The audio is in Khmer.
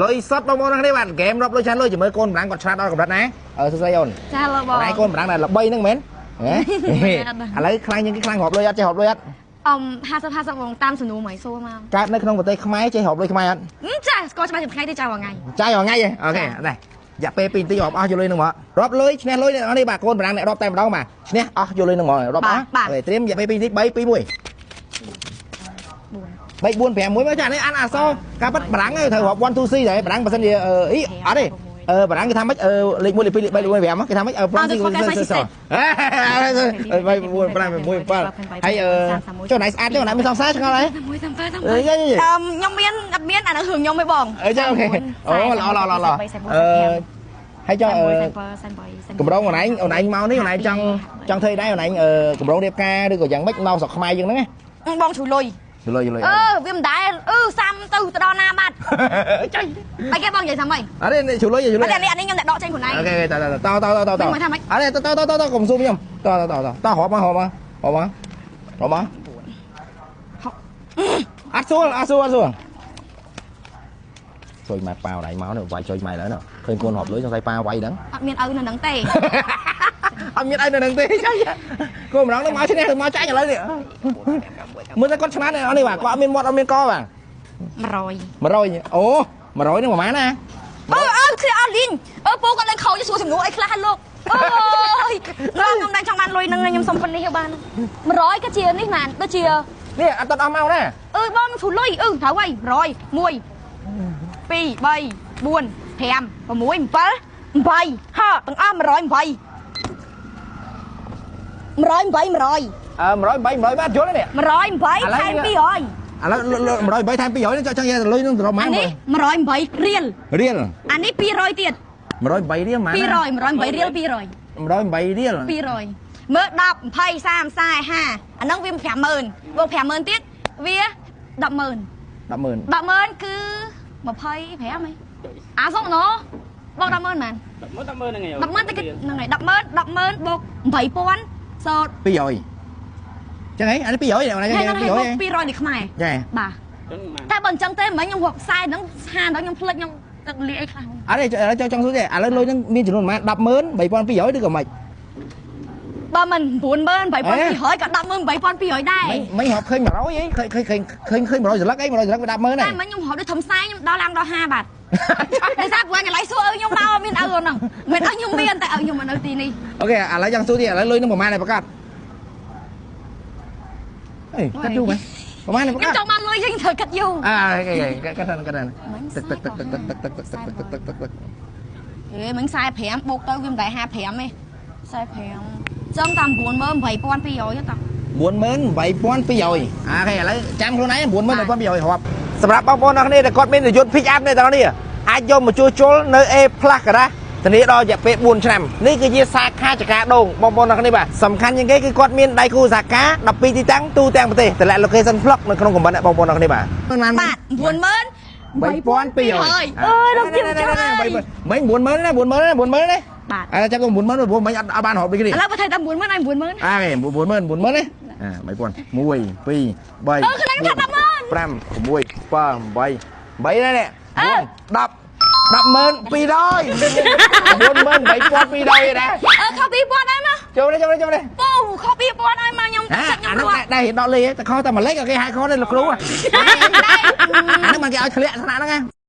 លុយសុតបងប្អូនគ្នាបាទហ្គេមរាប់លុយឆានលុយជាមួយកូនបារាំងគាត់ឆ្លាតដល់កម្រិតណាអឺសួស្តីអូន ចាលោកបង ណៃកូនបារាំងដែលល្បីហ្នឹងមែនហ៎ឥឡូវខ្លាំងជាងគេខ្លាំងរាប់លុយអត់ចេះរាប់លុយអត់ អម50 50បងតាមសំណួរមកសួរមក កើតនៅក្នុងប្រទេសខ្មែរចេះរាប់លុយខ្មែរអត់ ចាស្គាល់ច្បាស់ជាថ្ងៃទេចាមួយថ្ងៃ ចាយរាល់ថ្ងៃហ៎OK នេះរយៈពេល2នាទីរាប់អស់យកលុយហ្នឹងមករាប់លុយឈ្នះលុយអ្នកនេះបាទកូនបារាំងអ្នករាប់តែម្ដងបាទឈ្នះអស់យកលុយហ្នឹងមករាប់អស់ OK ត្រៀមរយៈពេល2នាទី3 2 1 3 4 5 1មកចានេះអានអក្សរការប៉ັດបារាំងត្រូវរាប់1 2 3ដែរបារាំងបើសិនជាអីអត់ទេអឺបារាំងគេថាម៉េចអឺលេខ1លេខ2លេខ3លេខ4 5គេថាម៉េចអឺ5 6 7 3 4 5 6 7ហើយអឺចុះណៃស្អាតចុះណៃមានសង្សារឆ្ងល់ហើយ 1 3 7 អឺ អឺខ្ញុំមានអត់មានអានឹងរឿងខ្ញុំឯងបង អឺចា OK អូល្អល្អល្អល្អអឺហើយចុះអឺកម្រងអូនឯងអូនឯងមកនេះអូនឯងចង់ចង់ធ្វើដែរអូនឯងអឺកម្រងរៀបការឬក៏យ៉ាងម៉េចមកស្រុកខ្មែរយើងហ្នឹងណា បងជួយលុយ លុយលុយ អឺវាមិនដែរអឺសាំទៅទៅដល់ណាបាត់ ចៃ អីគេបងនិយាយថាម៉េច អរេជួយលុយជួយលុយ អត់នេះអានេះខ្ញុំតែដកចេញខ្លួនឯង OK តតតតតតអរេតតតតកុំស៊ូមខ្ញុំតតតតរាប់មករាប់មករាប់មករាប់មកអត់សួលអត់សួលអត់សួលជួយម៉ែប៉ាវដៃមកនេះវាយជួយម៉ែឡើយឃើញកូនរាប់លុយសង្ស័យប៉ាវាយដឹង អត់មានឪនៅនឹងទេ អត់មានអីនៅនឹងទេចៃកូនម្ដងនឹងមកឈ្នះមកចាញ់ឥឡូវនេះមើលតែគាត់ឆ្លាតនេះបាទគាត់អត់មានមាត់អត់មានកបាទ 100 100អូ100នឹងប្រហែលណា អឺអឺឃ្លៀអត់លីងអឺពូគាត់ឡើងខូចសួរសំណួរអីខ្លះលោកអើយលោកខ្ញុំដែរចង់បានលុយនឹងខ្ញុំសុំប៉ុណ្នេះបាន100ក៏ជានេះបានដូចជា នេះអត់តអស់មកណា អឺបងធូលុយអឺត្រូវហើយ100 1 2 3 4 5 6 7 8ហ่ទាំងអស់108 108 100 អឺ108 100បាទយល់ទេនេះ 108ថែម200 ឥឡូវ108ថែម200នេះចង់និយាយលុយនឹងត្រឹម អានេះ108រៀល រៀល អានេះ200ទៀត 108រៀលម៉ា 200 108រៀល200 108រៀល 200មើល10 20 30 40 50អាហ្នឹងវា50000បូក50000ទៀតវា100,000 100,000 100,000គឺ25ហីអាសុកណូបង100,000មែន 100,000 100,000ហ្នឹងឯង 100,000តែហ្នឹងហើយ100,000 100,000បូក8000សូត្រ 200ចឹងហីអានេះ200នេះ 200 200នេះខ្មែរ ចា បាទតែបើអញ្ចឹងទេមិញខ្ញុំរាប់ខ្សែហ្នឹង50ដល់ខ្ញុំភ្លេចខ្ញុំទឹកលាយអីខ្លះ អត់ទេចង់សួរទេឥឡូវលុយហ្នឹងមានចំនួនប្រហែល103,200ឬក៏មិន បើមិន98200ក៏108,200ដែរ មិនរាប់ឃើញ100អីឃើញឃើញឃើញឃើញឃើញ100សន្លឹកអី100សន្លឹកវា100,000ហើយ តែមិញខ្ញុំរាប់ដូចធំខ្សែខ្ញុំដល់ឡើងដល់50បាត់ដោយសារព្រោះកន្លែងសួរឪខ្ញុំមកមានឪហ្នឹងមិនឪខ្ញុំមានតែឪខ្ញុំមិននៅទីនេះ OK ឥឡូវចង់សួរទៀតឥឡូវលុយនឹងប្រហែលហើយប្រកាសអេកាត់យូរមែនប្រហែលប្រ ខ្ញុំ កាស ចង់បានលុយយើងត្រូវគិតយូរ អាគេគេកាត់កាត់កាត់ទឹកទឹកទឹកទឹកទឹកទឹកទឹកទឹកទឹកទឹកទឹក អេមិញ45បូកទៅវាមិនដែរ55ទេ45ចឹងតាម98200តា 98200 OK ឥឡូវចាំខ្លួនឯង98200រាប់សម្រាប់បងប្អូនអរគ្នាដែលគាត់មានរយន្ត pick up នេះទាំងនេះអាចយកមកជួសជុលនៅ A Plus ក៏ដែរធានាដល់រយៈពេល4ឆ្នាំនេះគឺជាសាខាចកាដូងបងប្អូនអរគ្នាបាទសំខាន់ជាងគេគឺគាត់មានដៃគូសហការ12ទីតាំងទូទាំងប្រទេសតម្លាក់ location vlog នៅក្នុង comment បងប្អូនអរគ្នាបាទ បាទ9 3200 អើយដល់ជាងចា មិញ90000ណា90000ណា90000ណា បាទ អើចាប់ទៅ90000ព្រោះមិញអត់បានរាប់ដូចគ្នា ឥឡូវបើថៃតែ90000ឲ្យ90000 អាគេ90000 90000ណាអា3000 1 2 3 អឺខ្លួនឯងថា100,000 5 6 7 8 8ណានេះ10 10200 98200ណា អឺខុស2000ហើយមក ចូលនេះចូលនេះចូលនេះ ពូខុស2000ហើយមកខ្ញុំ អា ទឹកចិត្តខ្ញុំ អានោះ រត់ ដែរដកលេខតែខុសតែមួយលេខគេហៅខុសទេលោកគ្រូអានោះมันគេឲ្យធ្លាក់ថ្នាក់ហ្នឹងណា